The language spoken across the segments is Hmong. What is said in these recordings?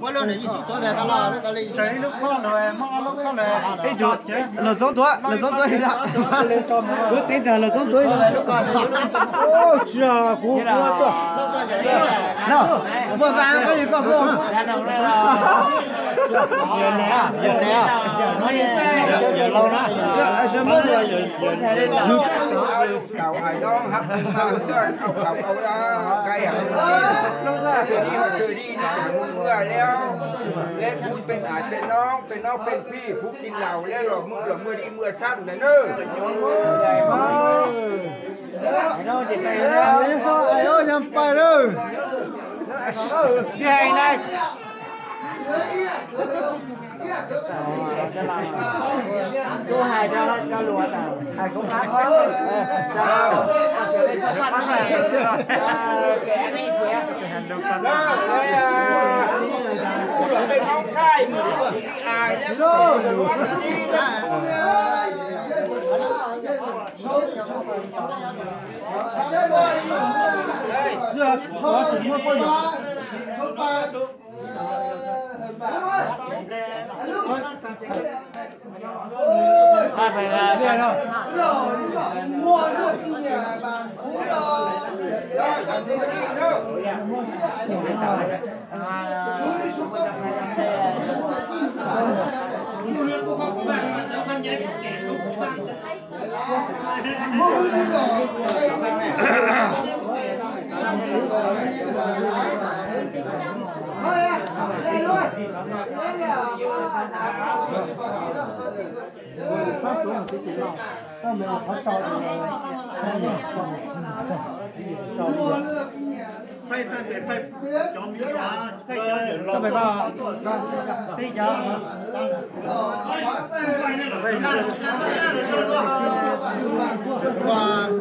Lawv txoob tuav, lawv txoob tuav li lawm. Kuv teb tias lawv txoob tuav li lawm. Tsis yog kuv, kuv tuaj. No, muaj vaj koj yog koj xwb. Yog le, yog le, yog laus na. Tsis muaj li. Tau hais no hab ma wb au tau au kai hab. Txwm li ho txwm li no mus ua liab, liab kuv peb ais peb noob, peb noob peb pij, kuv kis laus liab los mw los mw li mw sab ntawd nawb. Yog pais lawm.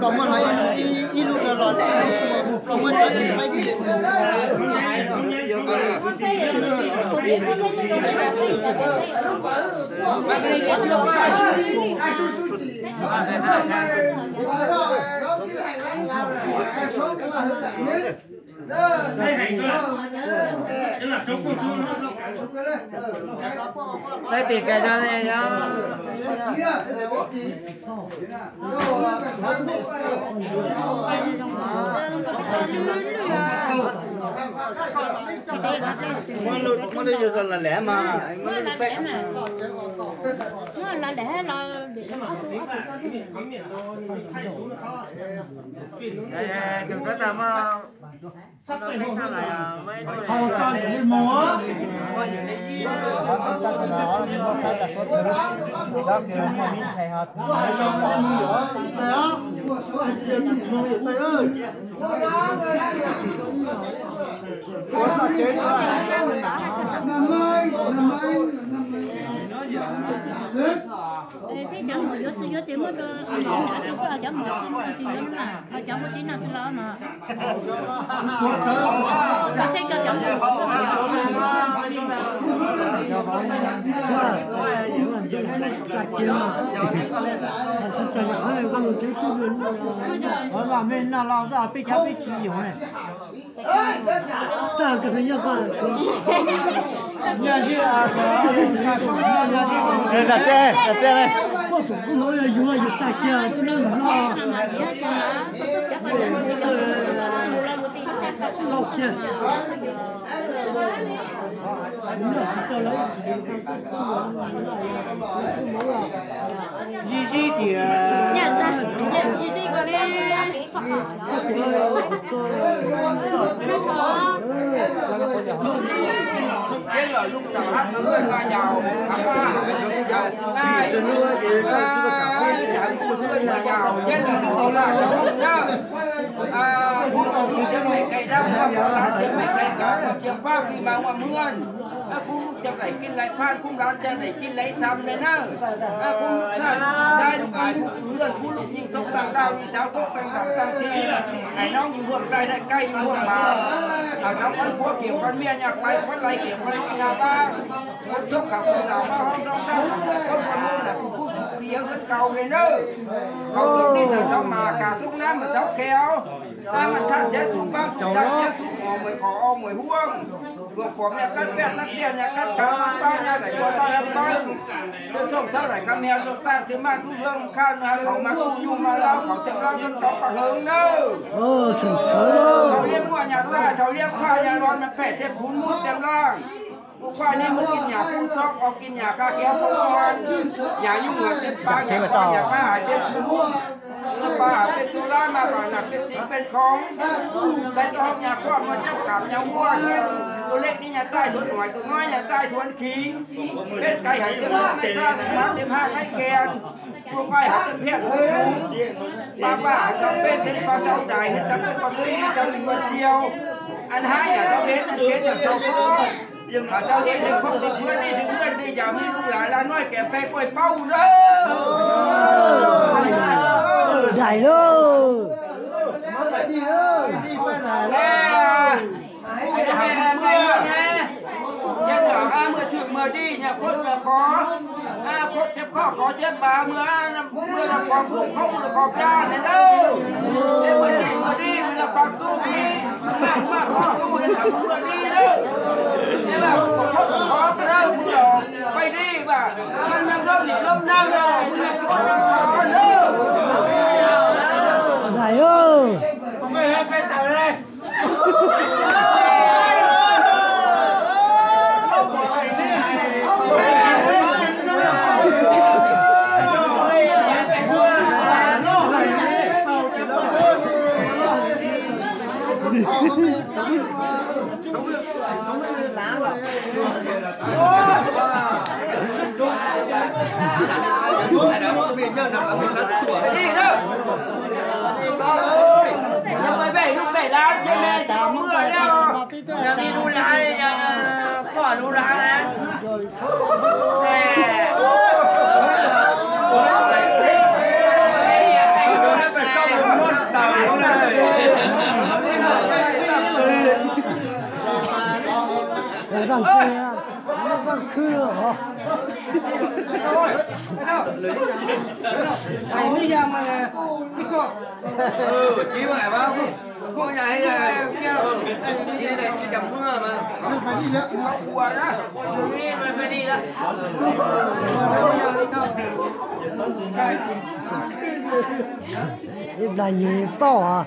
Koj muab ib lub rau los, koj muab tso li. Saib pem kais no ne yog. Muab lub yug los lawm mas, muab lub fais. Tus txhob tas mog. Hau tau yog li mus. Cov muam yuav tsis yuav ces muab rau cov muam xwb, tsis yuav na, cov muaj tib no xwb los mas. Saib cov muam xwb. Tsis txawm yog qhov nqa mus tsev tub. Qhov vaj me no los xwb peb cov peb tsis yuav ne. Tag kis nyob ko, nyob zib, nyob zib, nyob zib, puab fum kuj mus yug yug tag kiag twb nab nug no. Xauj kiag. Nyob tsis tau lawv ib txhis. Zib zib tias. Ces los lub tau hab ua no yau, hab ua no yau, ces los lub tau na, ces mej kais dab ua pom dab, ces mej kais kav ua txiag pab plig mas ua maj. Kuv lub caj daim kij lais phaj, kuv lub caj daim kij lais xam ntawd na. Kuv lub txhaj lub ais lub kwv, kuv lub nyiaj toob tag dab li xav toob tag dab tag txhij. Hais noob yug huam dai dai kaij yug huam mas, xav pab puab kiam pab miaj nyaj, pab puab lais kiam pab noob nyaj pab. Kuv toob khav kuv ntaus pab hoob nroo dab, kuv ua nuj na kuv kuj tsis piav kawg nkaus li na. Kaum tus tij na xav mas kam tub nab mas xav khe os. Tab mas thaj tsev tub pab tub txhab tsev tub mos mos qhov mos huab. Luag pom nyaj kab pej kab tiaj nyaj kab kav kab pab nyaj daim npua pab pawg, txhawb txhooj txhawb daim kab miag rau taj tsis maj txhub luag khaj nws hab khaum mas kuj nyuj mas laub khaum tej laub rau tau paj hawv nawb. Thaum liab muaj nyaj taj thaum liab khuaj nyaj los nws phem tej puv muj tej laaj. Kuv khuaj neb mus kis nyam kuj xob kis nyam kha kiag paj muaj nyam nyuj hais tej paj nyam khuaj nyam kha hais tej puv muj. Paj hais peb tug lab mas paj nam peb txiv peb khoov. Ntshai tau hauv nyaj khuaj mas coj kam nyaj muaj. Tus lej neb nyaj taj suav nuam tus nob nyaj taj suav khiv. Peb kais hais tej mab tej mab qaib kees. Tus qaib hais tej phiaj tus txhuv. Paj paj hais tau peb tej paj xau dais hais tau peb paj pib tau peb paj txiau. An hab yam tau peb tau kev tau tau phob. Tau dej tau phob tau phuab dej tau phuab dej yam me lug lam lam nuj kev peb kuj paub na. Dais lauj. Kuv yog hais muaj, ces lam muaj tshwm muaj dij nyaj khuab nyaj khov, khuab thiab khov khov thiab npas muaj, muaj los qhov nkuj khoob los qhov plab ntawd na. Ces muaj tshwm muaj dij muaj los pas tub, maj maj khov tub es muaj dij na. Es mas khov khov khov dawb mus los pais dij mas, mas neeg loob nim loob neeg los mus nyaj khuab nyaj khov na. Dais lauj. Vaj khwb os. Ib plag yug toj.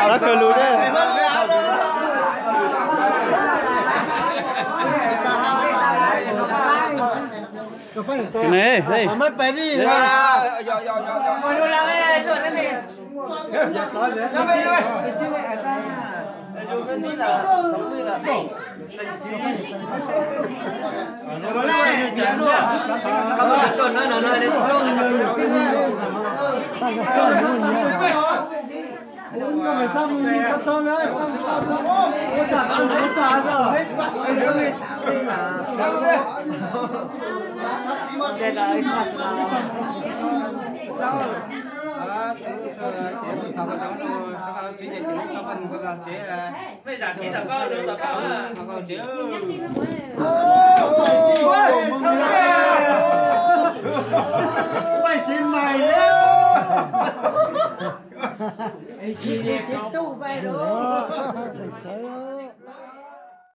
Lawv kawg lug thiab.